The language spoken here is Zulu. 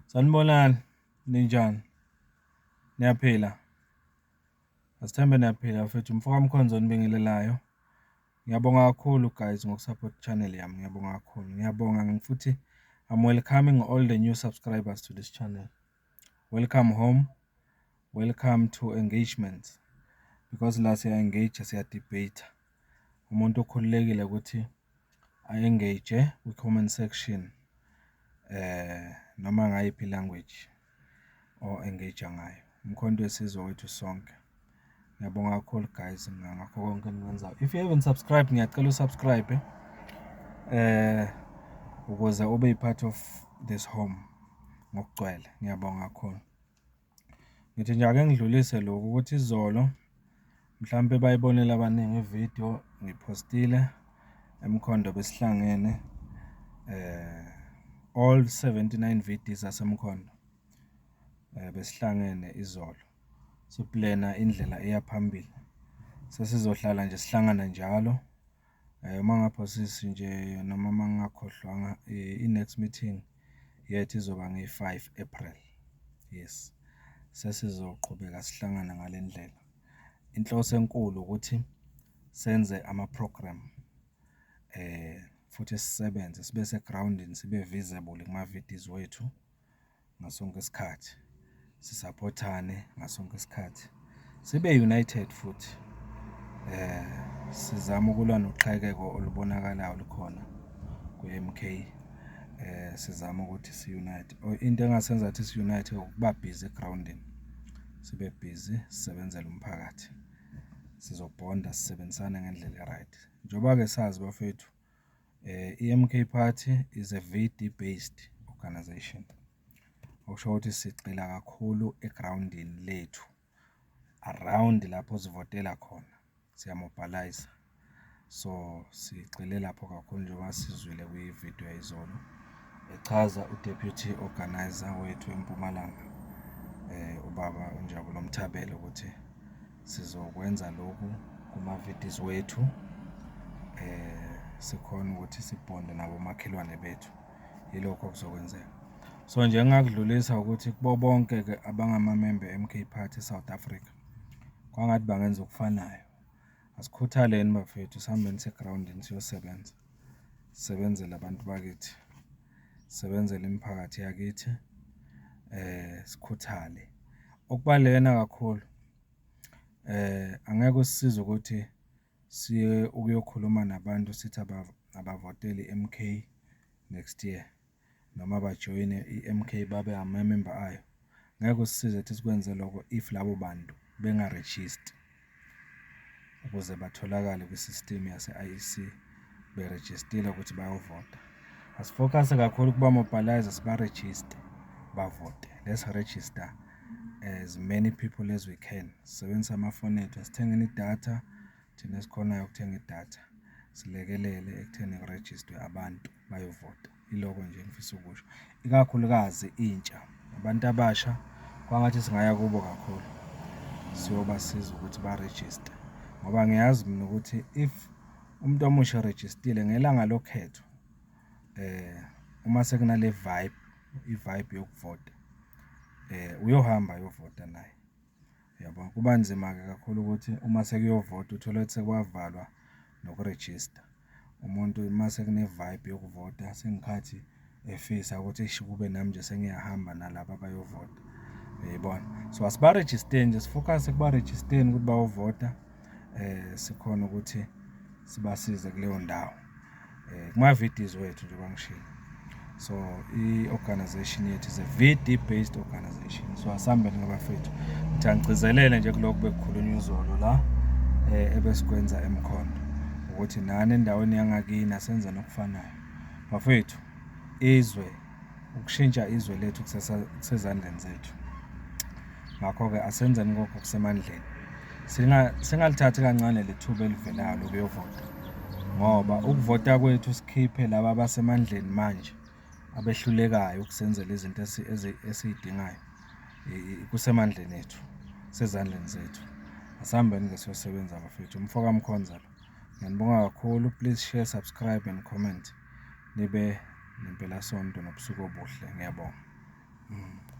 Sanibonani, ninjani? Niyaphila? Asithembe niyaphila bafethu, umfoka Mkhonza onibingelelayo. Ngiyabonga kakhulu guys ngoku-support channel yami, ngiyabonga kakhulu. Ngiyabonga futhi, I'm welcoming all the new subscribers to this channel. Welcome home, welcome to engagement, because la siya-engage, siya-debate. Umuntu ukhululekile ukuthi a-engage kwi-comment section noma ngayiphi i-language o-engage ngayo. Umkhonto Wesizwe wethu sonke. Ngiyabonga kakhulu guys ngakho konke enikwenzayo. If you haven't subscribed, ngiyacela u-subscribe ukuze ube part of this home ngokugcwele. Ngiyabonga kakhulu. Ngithi nje ake ngidlulise lokhu ukuthi izolo mhlampe bayibonile abaningi ividiyo ngiphostile eMkhondo, besihlangene all 79 VDs zaseMkhondo, besihlangene izolo siplana indlela eya phambili. Sesizohlala nje sihlangana njalo. Uma ngaphosisi nje noma uma ngingakhohlwanga, i-next meeting yethu izoba ngeyi-5 April. Yes, sesizoqhubeka sihlangana ngale ndlela. Inhloso enkulu ukuthi senze ama-program futhi sisebenze, sibe segrawundini, sibe visible kuma-V_Ds wethu ngaso sonke isikhathi, sisaphothane ngaso sonke isikhathi, sibe united futhi, sizame ukulwa noqhekeko olubonakalayo olukhona kwi-M_K. Sizame ukuthi si-unite. Into engasenza ukuthi si-unite ukuba busy egrawundini, sibe busy sisebenzele umphakathi, sizobhonda, sisebenzisane ngendlela e-right. Njengoba-ke sazi bafethu, i-M_K Party is a V_D based organization. Okusho ukuthi sigxila kakhulu egrawundini lethu, around lapho sivotela khona, siya-mobilise-a. So, sigxile lapho kakhulu njengoba sizwile kwividiyo yayizolo echaza u-deputy organizer wethu eMpumalanga, ubaba uNjabulo Mthabela, ukuthi sizokwenza lokhu kuma-V_Ds wethu, sikhone ukuthi sibhonde nabomakhelwane bethu. Yilokho okuzokwenzeka. So nje engingakudlulisa ukuthi kubo bonke-ke abangamamemba e-M_K Party e-South Africa, kwangathi bangenza okufanayo. Asikhuthaleni bafethu, sihambeni siye egrawundini siyosebenza, sisebenzele abantu bakithi, sisebenzele imiphakathi yakithi, sikhuthale. Okubaluleke nakakhulu, angeke kusisize ukuthi siye ukuyokhuluma nabantu sithi abavotele i-M_K next year, noma bajoyine i-M_K, babe amamemba ayo. Ngeke kusisize ukuthi sikwenze lokho if labo bantu bengarejisti ukuze batholakale kwi-system yase-I_E_C berejistile ukuthi bayovota. Asi-focus-e kakhulu ukuba-mobilise, sibarejiste, bavote. Let's register as many people as we can. Sisebenzise amafoni ethu, asithengeni idatha, thina esikhonayo ukuthenga idatha, silekelele ekutheni kurejistwe abantu bayovota. Iloko nje engifisa ukusho. Ikakhulukazi intsha, abantu abasha, kwangathi singaya kubo kakhulu, siyobasiza ukuthi barejiste. Ngoba ngiyazi mina ukuthi if umuntu omusha erejistile ngelanga lokhetho, uma sekunale vibe, i-vibe yokuvota, uyohamba ayovota naye, uyabo. Kuba nzima-ke kakhulu ukuthi uma sekuyovotwa uthole ukuthi sekwavalwa nokurejista. Umuntu mase kune-vibe yokuvota sengikhathi efisa ukuthi eish, kube nami nje sengiyahamba nalaba abayovota, uyayibona. So, asibarejisteni nje, si-focus-e ekubarejisteni ukuthi bayovota, sikhone ukuthi sibasize kuleyo ndawo, kuma-V_Ds wethu njengoba ngishilo. So, i-organization yethu is a V_D based organization. So, asihambeni bafethu. Ngithi angigcizelele nje kulokhu bekukhulunywa izolo la ebesikwenza eMkhondo, ukuthi nani endaweni yangakini asenzeni okufanayo. Bafethu, izwe, ukushintsha izwe lethu kusezandleni zethu. Ngakho-ke asenzeni konke okusemandleni. Singalithathi kancane le thuba elivelayo lokuyovota, ngoba ukuvota kwethu sikhiphe laba abasemandleni manje abehlulekayo ukusenzela izinto esiy'dingayo, kusemandleni ethu, kusezandleni zethu. Asihambeni-ke siyosebenza bafethu. Umfoka Mkhonza lo. Ngiyanibonga kakhulu. Please share, subscribe and comment. Nibe nempelasonto nobusuku obuhle. Ngiyabonga.